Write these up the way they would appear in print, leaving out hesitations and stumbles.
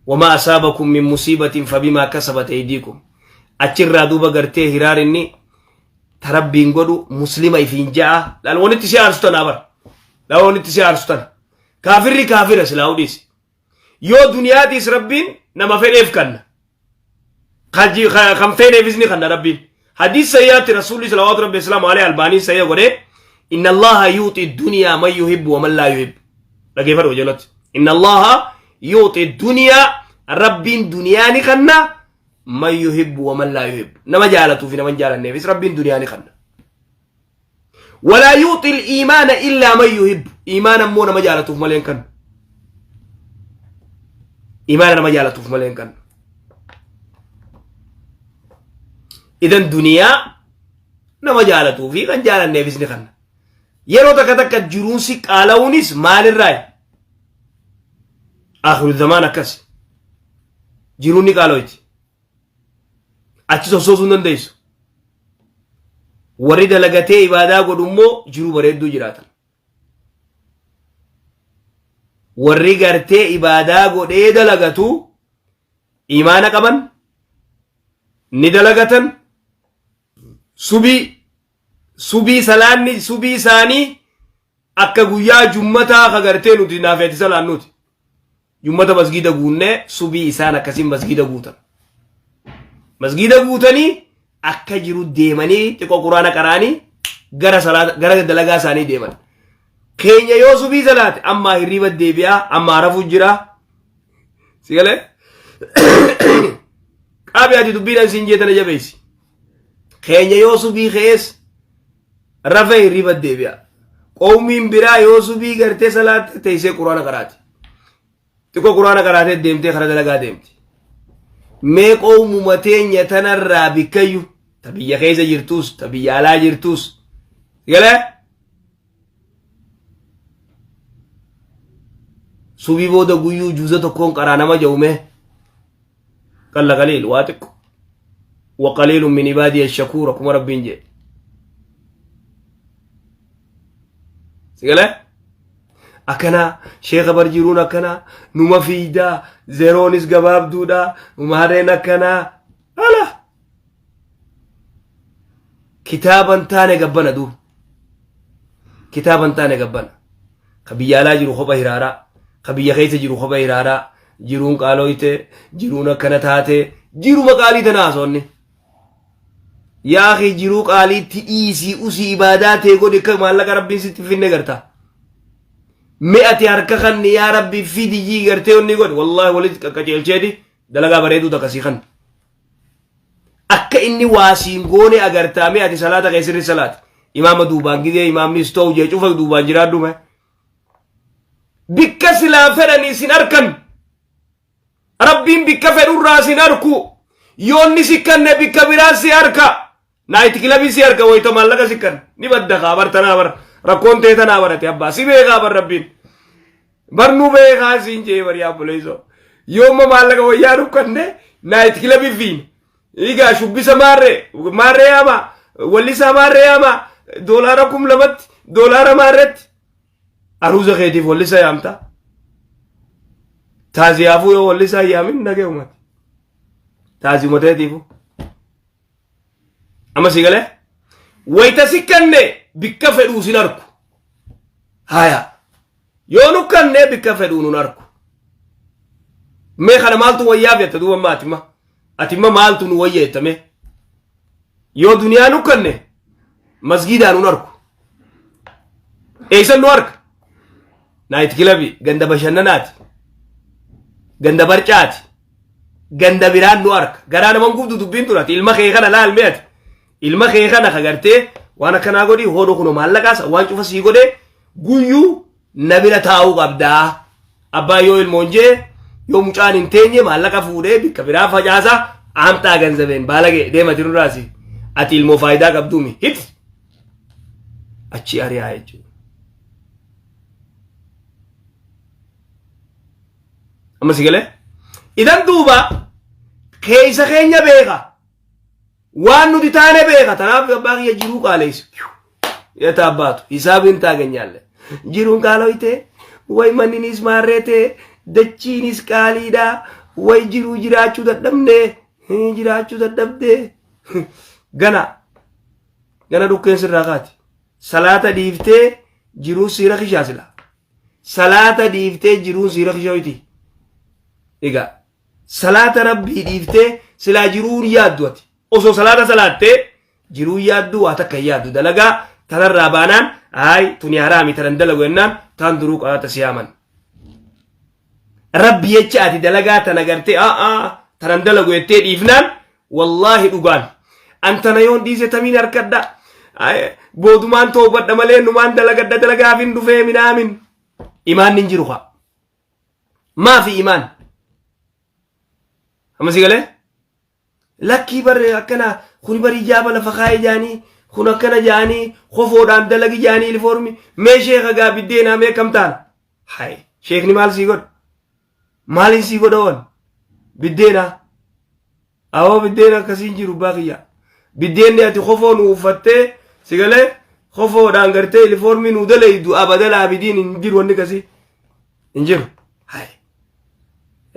Wamaa asaabakum min musiibatin fabimaa kasabat aydiikum. Achirraa duuba gartee hiraar inni ta rabbiin godhu muslima ifiin ja'a. Laal wanitti si aarsu tanaa bara. Laal wanitti si aarsu tana. Kaafirri kaafira silaa udhiisi. Yoo duniyaatiis rabbiin nama fedheef kanna. Kan feeneefis ni kanna rabbiin. Hadiis sayyaatti rasuulli salawaatu rabbi islaamu alayhi albaanii sayya godhee inna allaha yuuxi duniyaa man yuhibbu wa man laa yuhibbu. Dhageeffadhu jalatti. Inna allaha yuuxi duniyaa rabbiin duniyaa ni kanna man yuhibbu wa man laa yuhibbu. Nama jaalatuu fi nama hin jaalanneefis rabbiin duniyaa ni kanna. Walaa yuuxi iimaana illaa man yuhibbu. Iimaana immoo nama jaalatuuf malee hin kannu. Iimaana nama jaalatuuf malee hin kannu. Idan duniyaa nama jaalatuu fi kan jaalanneefis ni kanna. Yeroo takka takka jiruun si qaala'uunis maalirraayi? Akhiru zamaan akkas. Jiruun ni qaala'oyti. Achi sossoosuu hin dandeessu. Warri dalagatee ibaadaa godhu immoo jiruu bareedduu jiraatan. Warri gartee ibaadaa godhee dalagatu imaana qaban ni dalagatan subii subii salaanni subii isaanii Akka guyyaa jummataa ka gartee nuti naafeeti salaannuuti. Jummata masgiida guunnee subii isaan akkasiin masgiida guutan. Masgiida guutanii akka jiru deemanii xiqqoo quraana qaraanii gara salaata gara dalagaa isaanii deeman. Keenya yoo subii salaate ammaa hirriiba deebi'aa ammaa rafuu jira. Si galee? Qaabi ati dubbiidhaan siin jeetana jabeessi. Keenya yoo subii ka'es Rafe hirriba deebi'a. Qawmiin biraa yoo subii gartee salaatte teessee quraana qaraati. Xiqqoo quraana qaraatee deemtee karaa dalagaa deemti. Mee qawmuma teenya tanarraa bikkayyu ta biyya keessa jirtus ta biyya alaa jirtus. Galee? Subii booda guyyuu juuza tokkoon qaraa nama ja'u mee? Qalla qaliil waa xiqqo. Wa qaliilun min ibaadiya shakuur akkuma rabbiin jedhe. Sigalee? Akkanaa sheeka bar jiruun akkanaa numa fiidaa zeroonis gabaabduudha maarreen akkanaa ala kitaaban taane gabbana duuba kitaaban taane gabbana ka biyya alaa jiru kopha hiraaraa ka biyya keessa jiru kopha hiraaraa jiruun qaalooyte jiruun akkana taate jiruma qaalii tana haasonni yaa akhi jiruu qaaliitti dhiisii usii ibaadaa tee godhi akka maallaqa rabbiin sitti finne garta mee ati harka kanni yaa rabbi fidi jii gartee onni godhi wallaahi walitti qaqqaceelcheeti dalagaa bareeduu takka sii kanna Akka inni waa siin goone agartaa mee ati salaata kee sirri salaati. Imaama duubaan gizee imaamni istoow jee cufa duubaan jiraadhu mee. Bikka silaa fedhanii sin arkan. Rabbiin bikka fedhurraa sin arku. Yoonni si kanne bikka biraa si arka. Naayiti kilabii si arka wayita maallaqa si kanne. Ni badda kaa bar tanaa bar. Rakkoon tee tanaa barate abbaa. Si beekaa bar rabbiin. Bar nu beekaa siin jee bar yaa obboleessoo. Yoomma maallaqa wayyaa dhukkanne naayit kilabii fiina. Egaa shubbisa maarree maarree yaamaa wallisaa maarree yaamaa doolaara 2000tti doolaara maarreetti aruuza keetiif wallisa yaamta. Taaziyaafuu yoo wallisaa hin yaamin nagee uumati. Taaziyuma teetiifuu. Amma si galee? Wayita si kanne bikka fedhuu sin arku. Haya. Yoo nu kanne bikka fedhuu nun arku. Mee kana maaltu wayyaaf jetta duuba amma atimma. Atimma maaltu nu wayya jetta mee? Yoo duniyaa nu kanne masgiidaa nun arku. Eessan nu arka? Naayit kilabii ganda bashannanaati. Ganda barcaati. Ganda biraan nu arka. Garaa naman gubdu dubbiin tun ati ilma kee kana laal mee ati. Ilma kee kana ka gartee waan akkanaa godhi hoodho kuno maallaqaas waan cufa sii godhee guyyuu na bira taa'uu qabdaa. Abbaan yoo ilmoon jee yoo mucaan hin teenye maallaqa fuudhee bikka biraa facaasa amxaa ganzabeen baalagee deemati nurraasi. Ati ilmoo faayidaa qabduumi hit achi ari'aa jechuudha. Amma si galee? Idan duuba keessa keenya beeka. Waan nuti taane beeka. Tanaaf abbaa kiyya jiruu qaaleessu. Yata abbaatu hisaabiin taaganyaalle. Jiruun qaaloyte way manninis maarreete dachiinis qaaliidha. Way jiruu jiraachuu dadhabne jiraachuu dadhabde gana gana dhukkeen sirraa kaati. Salaata dhiiftee jiruu siira kishaa sila. Salaata dhiiftee jiruun siira kishaa Egaa salaata rabbii dhiiftee silaa jiruun yaaddu ati. Osoo salaata salaattee jiruu yaaddu waa takka hin yaaddu dalagaa tanarraa baanaan aay tuni haraami tanan dalagu jennaan taan duruu qalaata si yaaman. Rabbi jecha ati dalagaa tana gartee aa tanan dalagu jettee dhiifnaan wallaahi dhugaan an tana yoon dhiise tamiin harkadha boodumaan toobadha malee numaan dalagadha dalagaaf hin dhufee minaamin imaan hin jiru kaa maafi imaan amma si galee Lakkii bar akkana kuni bar ijaaba lafa kaa'e jaanii kun akkana jaanii kofoodhaan dalagi jaanii ilifoormi mee sheeka gaa biddeenaa mee akkam taana hay sheekni maal sii godha maaliin sii godha wan biddeenaa awoo biddeena akkasiin jiru baa kiyya biddeenni ati kofoo nu uffattee si galee kofoodhaan gartee ilifoormii nu dalaydu abadal abidiin hin jiru wanni kasii hin jiru hay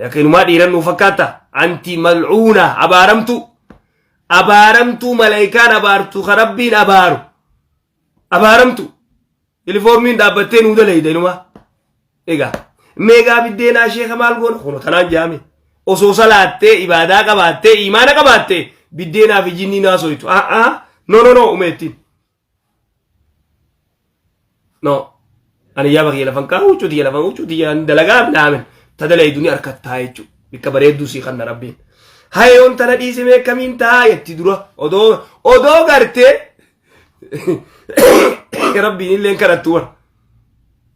Akka inumaa dhiiran nuu fakkaata. Anti mal'uuna abaaramtuu. Abaaramtuu malaayikaan abaartu ka rabbiin abaaru. Abaaramtu. Ilifoormiin dhaabbattee nuu dalayda inumaa. Egaa meegaa biddeenaa sheeka maal goona kun tanaan jaame. Osoo salaattee ibaadaa qabaattee imaana qabaattee biddeenaa fi jinnii naasoytu. A'aa no no no umeettiin. No. Ani yaaba kiyya lafan kaa'u huccuu tiyya lafan huccuu tiyya dalagaa minaamin ta dalaydu ni harkattaa jechuudha. Bikka bareedduu sii kanna rabbiin. Hayoon tana dhiise mee kamiin ta'a jetti dura odoo odoo gartee rabbiin illee kadhattu bara.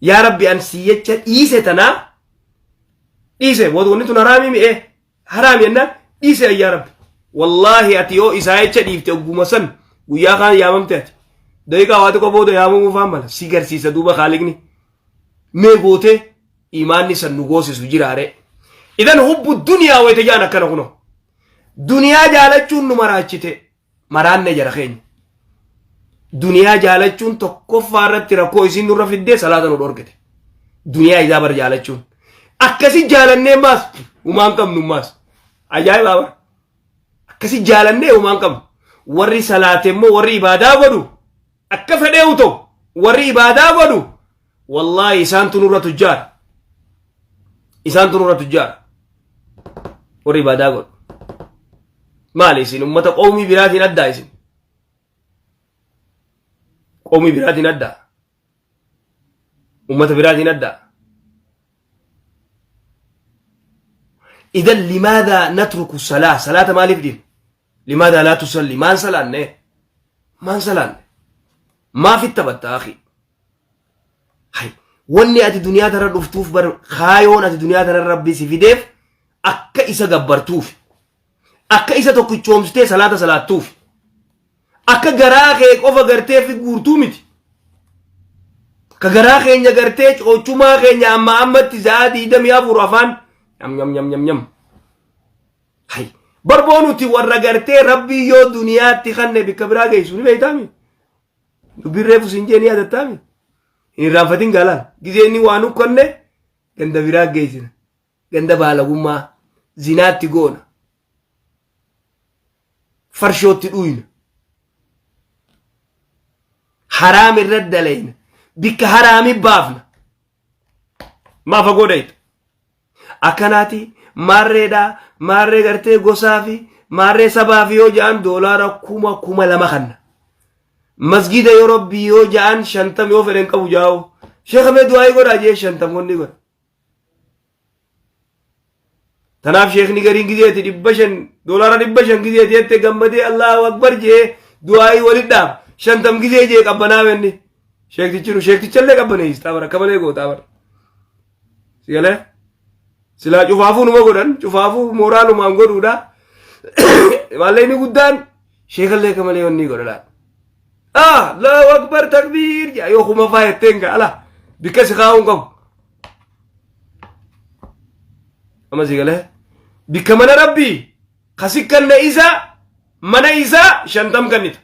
Yaa rabbi an sii jecha dhiise tanaa dhiise wanni tun haraamii mi'ee haraami jennaan dhiise ayyaa rabbi wallaahi ati yoo isaa jecha dhiifte ogguma san guyyaa kaan yaamamte ati daqiiqaa waa xiqqoo booda yaamamuu faan mala si garsiisa duuba kaaliqni mee gootee imaanni san nu goosisu jiraare idan hubbu duniyaa wayita jaan akkana kuno duniyaa jaalachuun nu maraachite maraanne jara keenya duniyaa jaalachuun tokkoffaa irratti rakkoo isiin nurra fiddee salaata nu dhorkite duniyaa isaa bar jaalachuun akkasi jaalannee maas humaan qabnu maas ajaa'ibaa bar akkasi jaalannee humaan qabnu warri salaate immoo warri ibaadaa godhu akka fedhee ta'u warri ibaadaa godhu wallaahi isaantu nurra tujjaara isaantu nurra tujjaara warri ibaadaa godhu maali isin ummata qawmii biraatiin addaa isin qawmii biraatiin addaa ummata biraatiin addaa idan limaadha natruku salaa salaata maaliif dhiifna limaadha laa tusalli maan salaanne maan salaanne maaf itti taphatta akhi Hay, wanni ati duniyaa tana dhuftuuf bar kaayoon ati duniyaa tana rabbi si fideef akka isa gabbartuuf akka isa tokkichoomsitee salaata salaattuuf akka garaa kee qofa gartee fi guurtuu miti ka garaa keenya gartee coochumaa keenya amma ammatti sa'a 24 afaan nyam nyam nyam nyam nyam hay barboo nuti warra gartee rabbii yoo duniyaatti kanne bikka biraa geessu ni beektaami Dubbiin reefu siin jee ni yaadattaami? Hin irraanfatin gaalaan. Gizee inni waa nukkanne ganda biraa geessina. Ganda baalagummaa zinaatti goona. Farshootti dhuyna. Haraam irra dalayna. Bikka haraami baafna. Maa fagoo dhayxa. Akkanaati maarreedha maarree gartee gosaa fi maarree sabaa fi yoo ja'an doolaara 2000 kanna. Masgiida yoo rabbii yoo ja'an 50 yoo fedhan qabu jaa'u. Sheekha mee du'aayii godhaa jee 50 wanni godha. Tanaaf sheekni gariin gizeeti 500 doolaara 500 gizeeti jette gammadee Allahu Akbar jee du'aayii walit dhaaba. 50 gizee jee qabbanaa wenni. Sheektichi nu sheektichallee qabbaneessita bara akka malee gootaa bara. Sigalee silaa cufaafuu numa godhan cufaafuu mooraalumaan godhuudha. Maallaqni guddaan sheekallee akka malee wanni godha laata. Ah, Allahu Akbar takbiir jaa yoo kuma faa jetteen gaa ala bikka si kaa'uun qabu. Amma sigalee bikka mana rabbii kasi kanna isa mana isaa 50 kannita.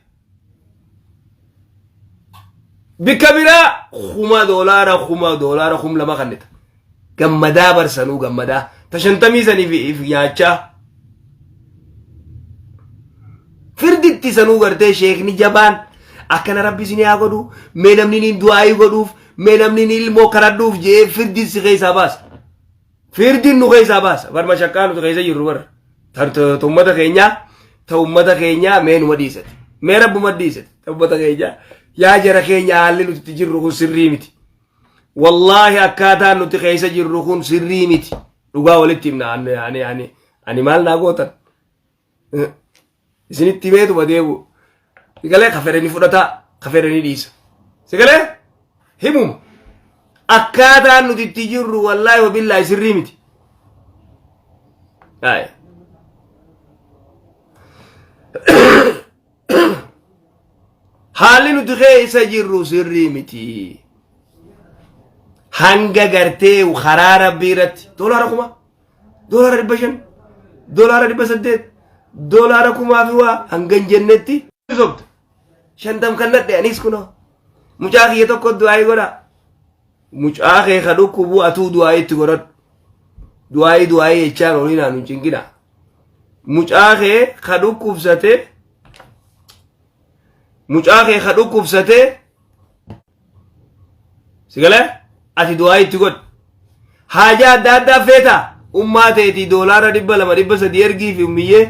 Bikka biraa kuma doolaara kuma doolaara 2000 kannita. Gammadaa barsanuu gammadaa. Ta shantamii saniif if nyaachaa. Firditti sanuu gartee sheekni jabaan akkana rabbi isin haa godhu mee namni niin du'aayii godhuuf mee namni niin ilmoo kadhadhuuf jee firdiin si keessaa baasa. Firdiin nu keessaa baasa. Bar mashaqqaa nuti keessa jirru bar. Ta ummata keenyaa ta ummata keenyaa mee numa dhiisati. Mee rabbuma dhiisati. Ta ummata keenyaa yaa jara keenya haalli nuti itti jirru kun sirrii miti. Wallaahi akkaataan nuti keessa jirru kun sirrii miti. Dhugaa walitti himna ani ani ani ani maal naa gootan. Isinitti himeetuma deebu. Sigalee ka fedhe ni fudhata ka fedhe ni dhiisa. Sigalee himuma. Akkaataan nuti itti jirru wallaahi wabillaahi sirrii miti. Aye. Haalli nuti keessa jirru sirrii miti. Hanga gartee karaa rabbii irratti doolaara 1000, doolaara 500, doolaara 800, doolaara 1000 fi waa hanga hin jennetti sobda. 50 kan nadhe anis kunoo. Mucaa kiyya tokko du'aayii godha. Mucaa kee ka dhukkubu atuu du'aayii itti godhadhu. Du'aayii du'aayii jechaan oliin aanu hin cinqina. Mucaa kee ka dhukkubsate mucaa kee ka dhukkubsate si galee ati du'aa itti godhi. Haajaa adda addaa feeta ummaa teetii doolaara 200 300 ergii fi ummiyyee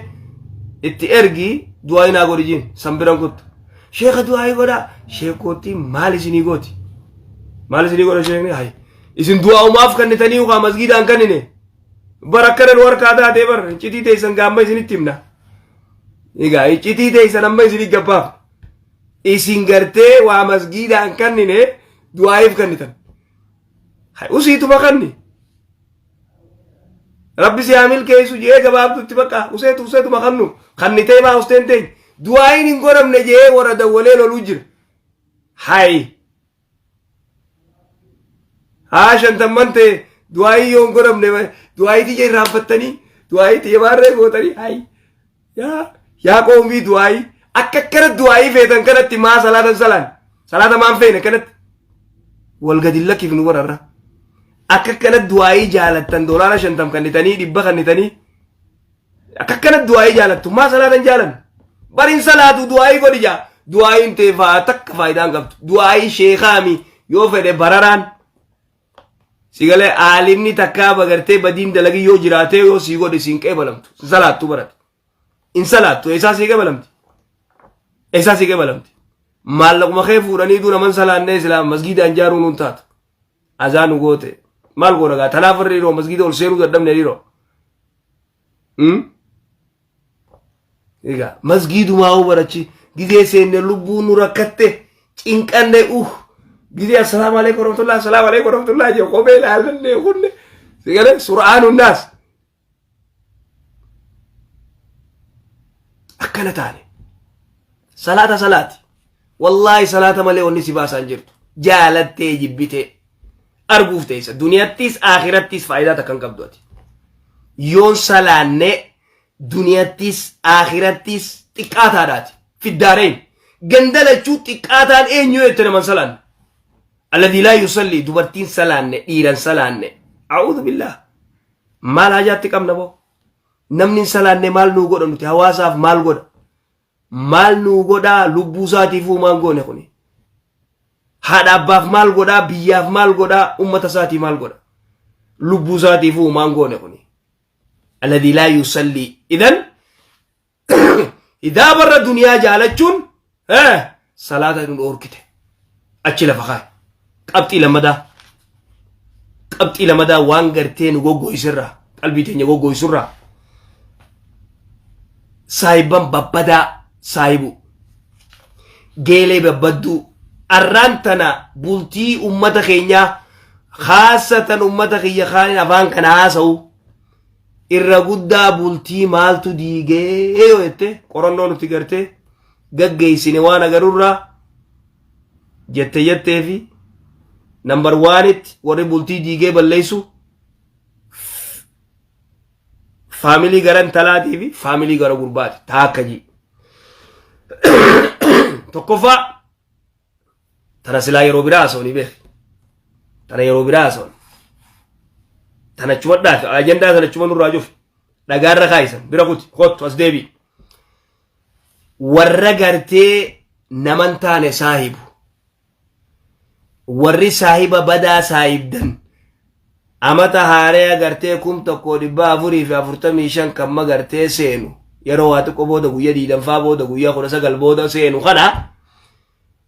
itti ergii du'aa naa godhi jiin san biran kuttu. Sheeka du'aa godhaa sheekootti maal isinii gooti? Maal isinii godha sheekni? Hayi isin du'aa umaaf kennitanii yookaan masgiidaan kennine. Bar akkana nu harkaa taatee bar iccitii teessan gaamma isinitti himna. Egaa iccitii teessan amma isinii gabbaaf. Isin gartee waa masgiidaan kennine du'aa'iif kennitan. Hay usiituma kanni. Rabbi si haa milkeessu jee gabaabdutti bakka useetu useetuma kannu kannitee maa usteen teenya. Du'aa'iin hin godhamne jee warra dawwalee loluu jira. Hay. Haa shantamman ta'e du'aayii yoo hin godhamne du'aayii tiyya irraanfattanii du'aayii tiyya maarree gootanii hay yaa yaa qoomii du'aayii akka akkana du'aayii feetan kanatti maa salaatan salaan salaata maan feene kanatti wal gadi lakkifnu wararra akka akkana du'aayii jaalattan doolaara 50 kannitanii 100 kannitanii akka akkana du'aayii jaalattu maa salaatan jaalan barin salaatu du'aayii godhi jaa du'aayiin tee faa takka faayidaan qabdu du'aayii sheekaami yoo fedhe bararaan sigalee aalimni takkaa bagartee badiin dalagii yoo jiraatee yoo sii godhe siin qeebalamtu sin salaattu barate in salaattu eessaa sii qeebalamti eessaa sii qeebalamti maallaquma kee fuudhanii duu naman salaannee islaam masgiidaan jaaruun hun taatu azaa nu goote maal goona gaa tanaaf warri dhiiroo masgiida ol seenuu dadhabne dhiiroo. Egaa masgiidumaa hoo barachi gizee seenne lubbuun nu rakkatte cinqanne gizee assalaamu alaikum warahmatullahi assalaamu alaikum warahmatullahi jee kophee ilaallanne kunne sigalee sur'aanu naas akkana taane salaata salaati wallaahi salaata malee wanni si baasaan jirtu jaalattee jibbitee arguuf teessa duniyattis akhirattis faayidaa takka hin qabdu ati yoon salaanne duniyattis akhirattis xiqqaataadhaati fiddaareen ganda lachuu xiqqaataan eenyu jette naman salaanne alladii laa yusalli dubartiin salaanne dhiiran salaanne a'uudhu billaah maal hajaatti qabna boo namni hin salaanne maal nuu godha nuti hawaasaaf maal godha maal nuu godhaa lubbuu isaatiifuu maal goone kuni haadha abbaaf maal godhaa biyyaaf maal godhaa ummata isaatii maal godha lubbuu isaatiifuu maal goone kuni alladii laa yusallii idan idaa barra duniyaa jaalachuun salaata nu dhoorkite achi lafa kaay qabxii lammadaa qabxii lamadaa waan gartee nu goggoysirraa qalbii teenya goggoysurraa saahibban babbadaa saahibu geelee babbadduu arraan tana bultii ummata keenyaa khaasatan ummata kiyya kaanin afaan kana haasa'u irra guddaa bultii maaltu diigee yoo jette qorannoo nuti gartee gaggeessine waan agarurraa jette jettee fi nambar waanitti warri bultii diigee balleessu faamilii gara intalaatii fi faamilii gara gurbaati taakka ji tokkoffaa tana silaa yeroo biraa haasawni beeki tana yeroo biraa haasawni Tanachuma dhaafi ajandaa tanachuma nurraa cufi. Dhagaarra kaayisan bira kuti kottu as deebi'i. Warra gartee naman taane saahibu. Warri saahiba badaa saahibdan amata haaraya gartee 1445 kan magartee seenu yeroo waa xiqqoo booda guyya diidanfaa booda guyyaa 19 booda seenu kana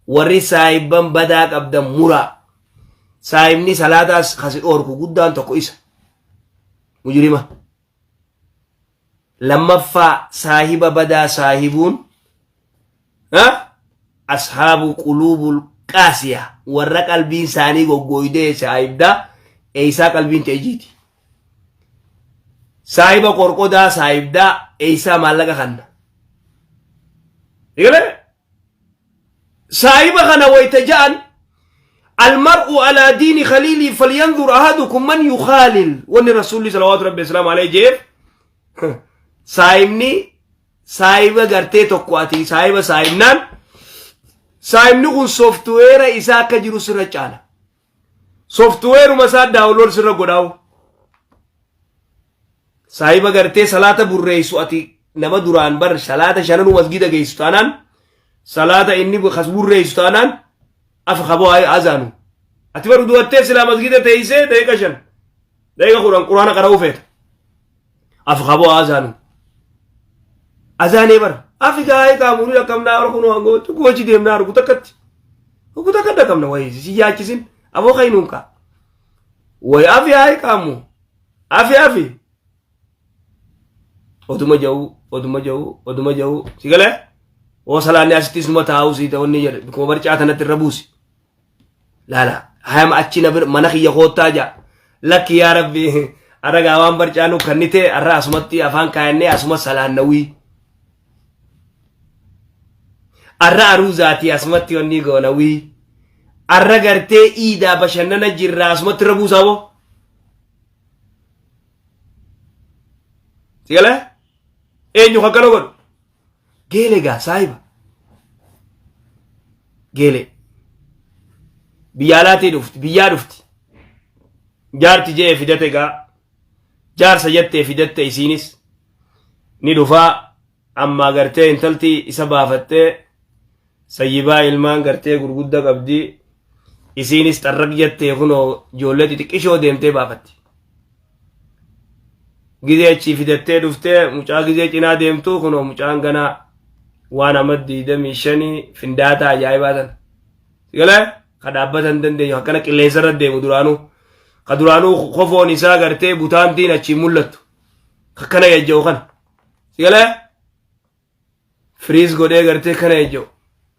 warri saahibban badaa qabdan muraa. Saahibni salaataas kasi dhoorku guddaan tokko isa. Mujrima. Lammaffaa saahiba badaa saahibuun ashaabu quluubul qaasiya warra qalbiin isaanii goggooydee saahibdaa eeysaa qalbiin ta'e jiiti. Saahiba qorqodaa saahibdaa eeysaa maallaqa kanna. Egalee saahiba kana wayta ja'an almar'u alaa diini khaliilii falyanzur ahadukum man yukhaalil wanni rasuulli salawaatu rabbi wasalaamu alayhi jeef saahibni saahiba gartee tokko ati saahiba saahibnaan saahibni kun sooftuweera isaa akka jiru sirra caala sooftuweeruma isaa daawunlood sirra godhaawu Saahiba gartee salaata burreessu ati nama duraan bar salaata shananuu masgida geessu taanaan salaata inni kas burreessu taanaan afa kaboo azaanu. Ati baru du'attee silaa masgida teessee daqiiqa 5 daqiiqa 10 quraana qara'uu feeta. Afa kaboo azaanu. Azaanee bara afi gaa'ee qaamurii akkamnaa argu hangoo tokko hojii deemnaa argu takkatti. Tokko takka dhaqamna wayii si yaachisin aboo kaynuun kaa. Way afi haa qaamu. Afi afi. Oduma ja'uu oduma ja'uu oduma ja'uu si galee oo salaanni asittis numa taa'uu sii ta'uu inni jedhe bikuma barcaa tanatti irra buusi. Laala hayama achi na bira mana kiyya koottaa ja'a. Lakki yaa rabbi arra gaa waan barcaa nu kannite arra asumatti afaan kaayannee asuma salaannawii. Arra aruuzaatii asumatti wanni goonawii. Arra gartee iidaa bashannana jirra asumatti irra buusaa boo. Si galee? Eenyu akkana godhu? Geele gaa saahiba. Geele. Biyya alaatii dhufti, biyyaa dhufti. Jaarti jee fidate gaa. Jaarsa jettee fidatte isiinis. Ni dhufaa amma gartee intalti isa baafattee Sayyibaa ilmaan gartee gurgudda qabdi. Isiinis xarraq jettee kunoo ijoollee xixiqqishoo deemtee baafatti. Gizee achii fidattee dhuftee mucaa gizee cinaa deemtuu kunoo mucaan ganaa waan amma 25 findaataa ajaa'ibaa tana. Galee ka dhaabbata hin dandeenyu akkana qilleensa irra deemu duraanuu. Ka duraanuu kofoon isaa gartee butaantiin achii mul'attu. Akkana yajja'u kana. Galee Firiis godhee gartee kana ejja'u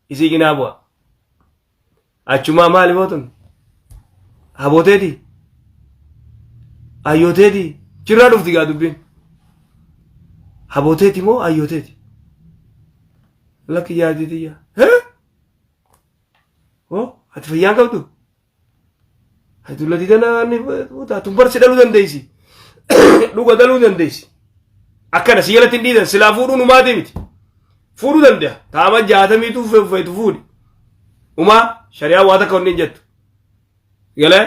isii cinaa bu'a. Achumaa maali bootun? Habooteeti? Ayyooteeti? Chirraa dhufti gaa dubbiin. Habooteeti moo ayyooteeti? Lakki jaartii tiyya. Hee? Hoo ati fayyaan qabdu? Ati dullatii tana ni tun barsi dhaluu dandeessi. Dhuga dhaluu dandeessi. Akkana si jalatti hin dhiisan silaa fuudhuun umaatii miti. Fuudhuu danda'a. Taama jaatamiitu feetu fuudhi. Umaa shari'aa waa takka wanni hin jettu. Galee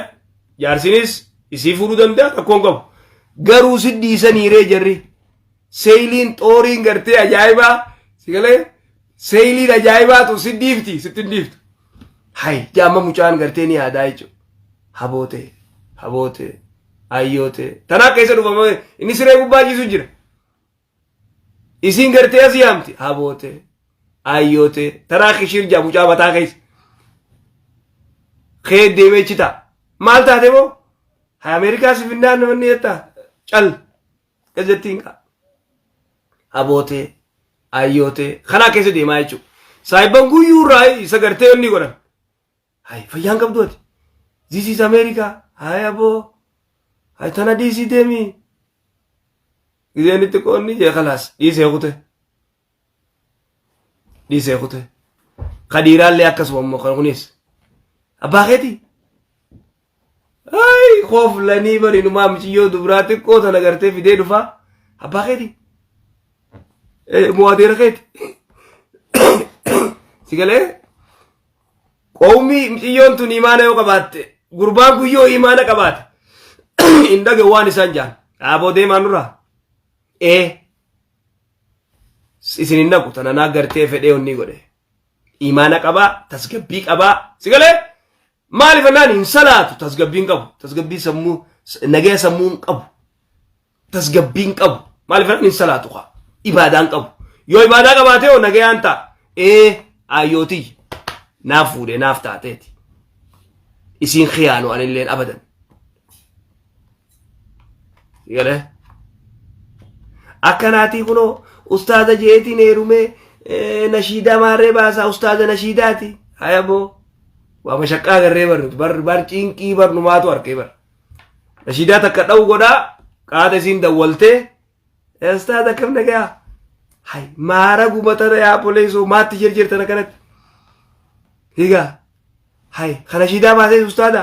jaarsinis isii fuudhuu danda'a rakkoon qabu. Garuu si dhiisaniiree jarri. Seeyiliin xooriin gartee ajaa'ibaa si galee seeyiliin ajaa'ibaatu si dhiifti sitti hin dhiiftu. Hay jaamma mucaan gartee ni yaadaa jechuudha. Habootee habootee ayyootee tanaa keessa dhufama inni siree gubbaa ciisu jira. Isiin gartee as yaamti habootee ayyootee tanaa kishiir jaa mucaa mataa keessa. Kee deemee citaa maal taate moo? Hay Ameerikaa si finnaan namni jettaa cal. Gazettiin qaba. Abootee, ayyootee, kanaa keessa deemaa jechuudha. Saayibban guyyuu irraa isa gartee inni godhan. Hay fayyaan qabdu ati. This is America. Hay aboo. Hay tana dhiisii deemii. Gizeen itti qoonni jee kalaas dhiisee kute. Dhiisee kute. Ka dhiiraallee akkasuma immoo kan kunis. Abbaa keetii. Ay kooflanii bariinumaa miciyyoo dubraa xiqqoo tana gartee fidee dhufaa. Abbaa keeti. Moo adeera keeti. Si galee qawmii miciyyoon tun imaana yoo qabaatte gurbaan kun yoo imaana qabaate. Hin dhaga'u waan isaan jaan. Dhaaboo deemaa nurraa. Ee isin hin naqu tana naa gartee fedhee onnii godhe. Imaana qabaa, tasgabbii qabaa. Si galee? Maaliif jennaan hin salaatu tasgabbii hin qabu. Tasgabbii sammuu nagaya sammuu hin qabu. Tasgabbii hin qabu. Maaliif jennaan hin salaatu kaa. Ibaadaa hin qabu. Yoo ibaadaa qabaatee hoo nagayaan ta'a. Ee ayyootii naaf fuudhee naaf taateeti. Isiin khiyaanu anilleen abadan. Si galee? Akkanaatii kunoo ustaaza jeetiin heerumee nashiidaa maarree baasaa ustaaza nashiidaati. Haya boo. Waa mashaqqaa agarree bar nuti bar bar cinqii bar numaatu arkee bar. Nashiidaa takka dha'u godhaa qaada isiin dawwaltee ustaaza akkam nagayaa. Hay maara gubatana yaa poleesoo maatti jirjirtana kanatti. Higaa hay ka nashiidaa baasee ustaaza.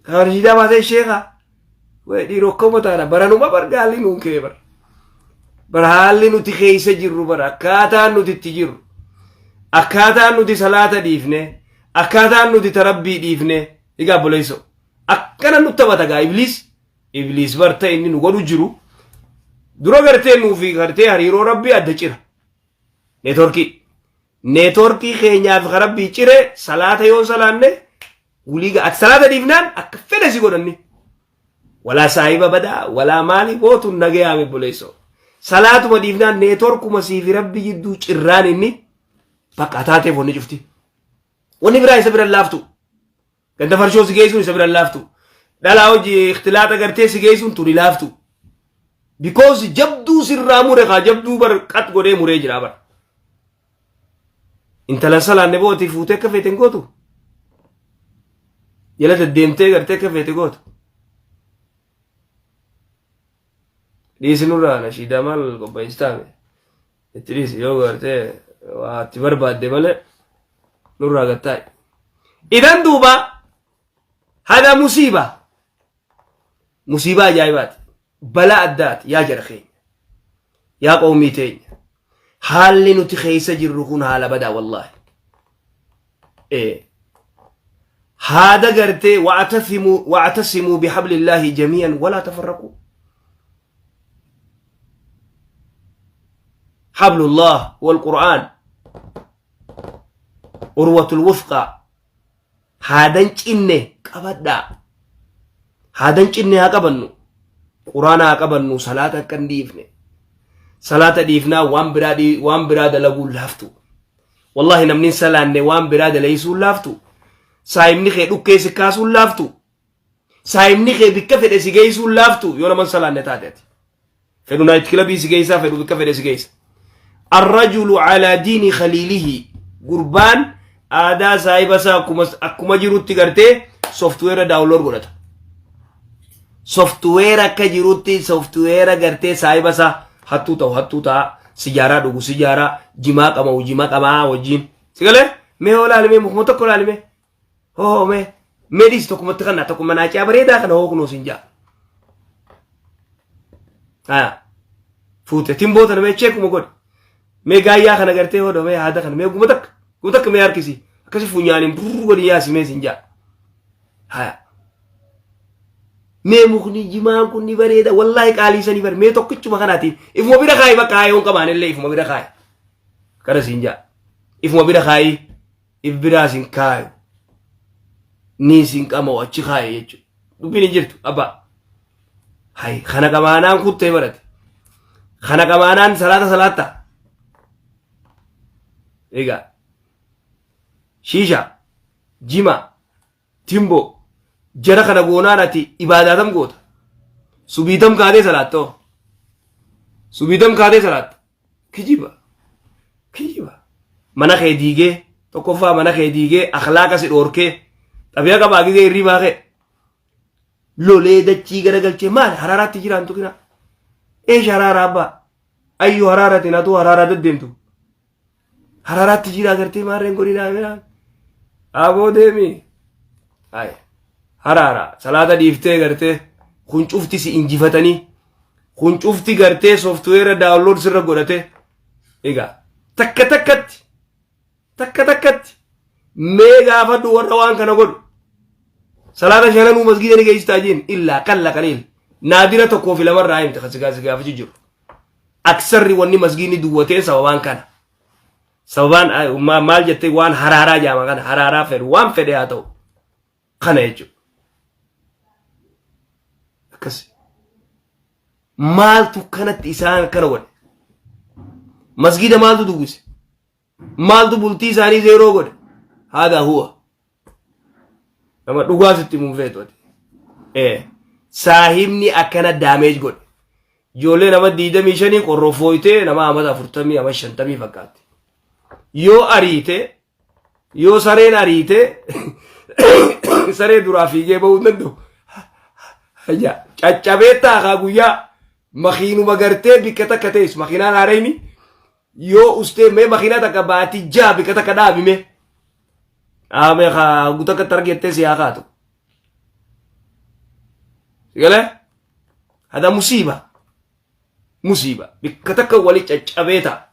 Ka nashiidaa baasee sheeka. Way dhiiroo akkuma taana baranuma bar gaalli nuun kee bar. Bar haalli nuti keessa jirru bar akkaataan nuti itti jirru. Akkaataan nuti salaata dhiifne akkaataan nuti tarabbii dhiifne egaa obboleessoo akkana nutti taphata gaa ibliis ibliis bar ta'e inni nu godhu jiru dura gartee nuufi gartee hariiroo rabbii adda cira. Neetworkii neetworkii keenyaaf ka rabbii cire salaata yoo salaanne wulii ati salaata dhiifnaan akka fedhe si godhanni. Walaa saahiba badaa walaa maali gootu nagayaame obboleessoo. Salaatuma dhiifnaan neetworkuma siifi rabbi jidduu cirraan inni bakka taateef wanni cufti. Wanni biraa isa bira laaftu. Ganda farshoo si geessuun isa bira laaftu. Dhalaa hojii ikhtilaaxa gartee si geessuun tuni laaftu. Because jabduu sirraa mure kaa jabduu bar qat godhee muree jira bar. Intala salaanne booti fuutee akka feete hin gootu. Jala deddeemtee gartee akka feete gootu. Dhiisi nurraa nashiidaa maal qopheessitaame. Itti dhiisi yoo gartee waa itti barbaadde malee nurraa gattaa'i. Idan duuba hada musiiba. Musiibaa ajaa'ibaati. Balaa addaati yaa jara keenya. Yaa qawmii teenya. Haalli nuti keessa jirru kun haala badaa wallaahi. Ee. Haada gartee wa'tasimuu wa'tasimuu bihablillaahi jamii'an walaa tafarraquu. Hablullah wal Qur'aan. Urwatul wufqaa. Haadan cinne qabadhaa. Haadan cinne haa qabannu. Quraana haa qabannu salaata akka hin dhiifne. Salaata dhiifnaa waan biraa waan biraa dalaguun laaftu. Wallaahi namni hin salaanne waan biraa dalaysuun laaftu. Saayimni kee dhukkee si kaasuun laaftu. Saayimni kee bikka fedhe si geessuun laaftu yoo nama hin salaanne taate ati. Fedhu naayit kilabii si geessaa fedhu bikka fedhe si geessa. Arrajulu calaa diini khaliilihi gurbaan aadaa saahiba isaa akkuma akkuma jirutti gartee softweera daawunlood godhata. Softweera akka jirutti softweera gartee saahiba isaa hattuu ta'u hattuu ta'a sijaaraa dhugu sijaaraa jimaa qama'u jimaa qamaa wajjin. Si galee mee hoo laalimee mukuma tokko laalimee hoo mee mee dhiisi tokkumatti kannaa tokkuma naacaa bareedaa kana hoo kunoo siin jaa. Haa fuute timboo tana mee cheekuma godhi. Mee gaayyaa kana gartee hodho mee haada kana mee guma takka guma takka mee harkisi akkasi funyaaniin burr godhi yaasi mee siin jaa. Haa mee mukni jimaan kun ni bareeda wallaahi qaalii sanii bare mee tokkichuma kanaatiin ifuma bira kaayi bakka haa yoon qabaan illee ifuma bira kaayi. Kana siin jaa ifuma bira kaayi. If biraa sin kaayu. Nii sin qama'u achi kaaye jechuudha. Dubbiin hin jirtu abbaa. Hay kana qamaanaan kuttee barate. Kana qamaanaan salaata salaatta. Egaa shiisha jima timboo jara kana goonaan ati ibaadaatam goota. Subiitam kaatee salaattoo. Subiitam kaatee salaatta. Kijiba. Kijiba. Mana kee diigee tokkoffaa mana kee diigee akhlaaqa si dhoorkee xabi'a qabaa gizee hirribaa kee lolee dachii garagalchee maali haraaraatti jiraan tuqina. Eesh haraara abbaa. Ayyuu haraaratiin atuu haraaraa deddeemtu. Haraaraatti jira agartee maarreen godhinaa miraan. Aboo deemi. Ay. Haraara salaata dhiiftee gartee kun cufti si injifatanii kun cufti gartee sooftiweera daawunlood sirra godhate egaa takka takkatti takka takkatti mee gaafadhu warra waan kana godhu. Salaata shananuu masgiida ni geessitaa jeen illaa qalla qaliil. Naadira tokkoo fi lamarraa himte kan si gaafachuu jiru. Aksarri wanni masgiidni duwwatee sababaan kana. Sababaan maal jettee waan haraaraa jaama kana haraaraa fedhu waan fedhe haa ta'u. Kana jechuudha. Akkasi. Maaltu kanatti isaan akkana godhe? Masgiida maaltu duwwise? Maaltu bultii isaanii zeeroo godhe? Haadaa huwa. Nama dhugaa sitti himuun feetu ati. Ee. Saahibni akkana daameej godhe. Ijoollee nama 25 qorrofooytee nama amata 40 ama 50 fakkaatti. Yoo ariite yoo sareen ariite saree duraa fiigee bahuu hin danda'u. Caccabee taakaa guyyaa makiinuma gartee bikka takka teessu makiinaan haarayni yoo ustee mee makiinaa takka baatii ja'a bikka takka dhaabime. Dhaabee haa guutuu akka targettee si haa kaatu. Sigalee? Hada musiiba. Musiiba. Bikka takka wali caccabee ta'a.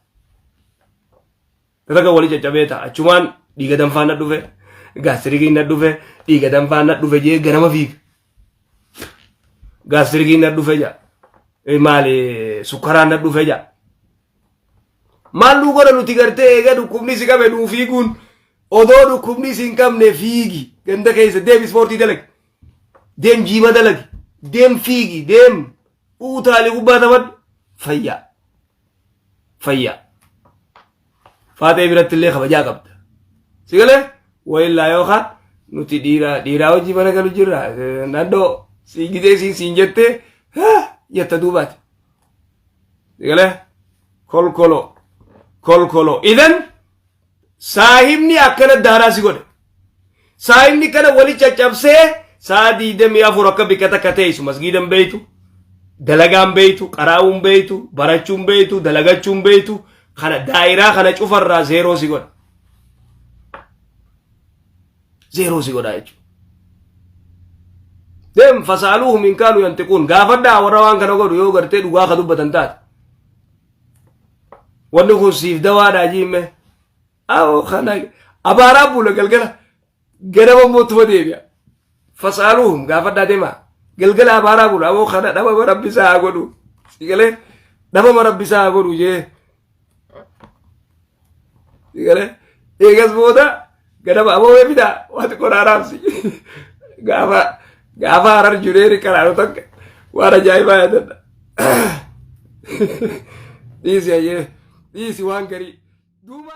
Bikka takka wali caccabee ta'a. Achumaan dhiiga danfaan na dhufe. Gaastirikiin na dhufe. Dhiiga danfaan na dhufe jee ganama fiiga. Gaastirikiin na dhufe jaa. Maali sukkaraan na dhufe jaa. Maal nuu godha nuti gartee eega dhukkubni si qabe nuu fiiguun odoo dhukkubni si hin qabne fiigi ganda keessa deem ispoortii dalagi deem jiima dalagi deem fiigi deem utaalii gubbaa taphadhu fayyaa fayyaa faaxee biratti illee kabajaa qabda si galee wayillaa yookaan nuti dhiiraa dhiiraa hojii mana galu jirra naannoo siin gidee siin siin jettee jetta duubaati. Galee kolkolo kolkolo idan saahibni akkana daaraa si godhe saahibni kana wali caccabsee sa'a 24 akka bikka takka teessu masgiidan beeytu dalagaan beeytu qaraa'uun beeytu barachuun beeytu dalagachuun beeytu kana daa'iraa kana cufarraa zeeroo si godha zeeroo si godha jechuudha. Deem fasaaluuhum in kaanu yantiquun gaafadhaa warra waan kana godhu yoo gartee dhugaa ka dubbatan taate. Wanni kun siif dawaadhaa jiimme. Awoo kana abaaraa bula galgala ganama moottuma deebi'a. Fasaaluuhum gaafadhaa deemaa galgala abaaraa bula awoo kana dhabama rabbi isaa haa godhu. Sigalee dhabama rabbi isaa haa godhu jee. Sigalee eegas booda ganama aboo mee fidaa waan xiqqoo naa raabsi. Gaafa gaafa harar jureeri karaanu takka waan ajaa'ibaa yaadadha. Dhiisi ayyee dhiisi waan garii. Duuba.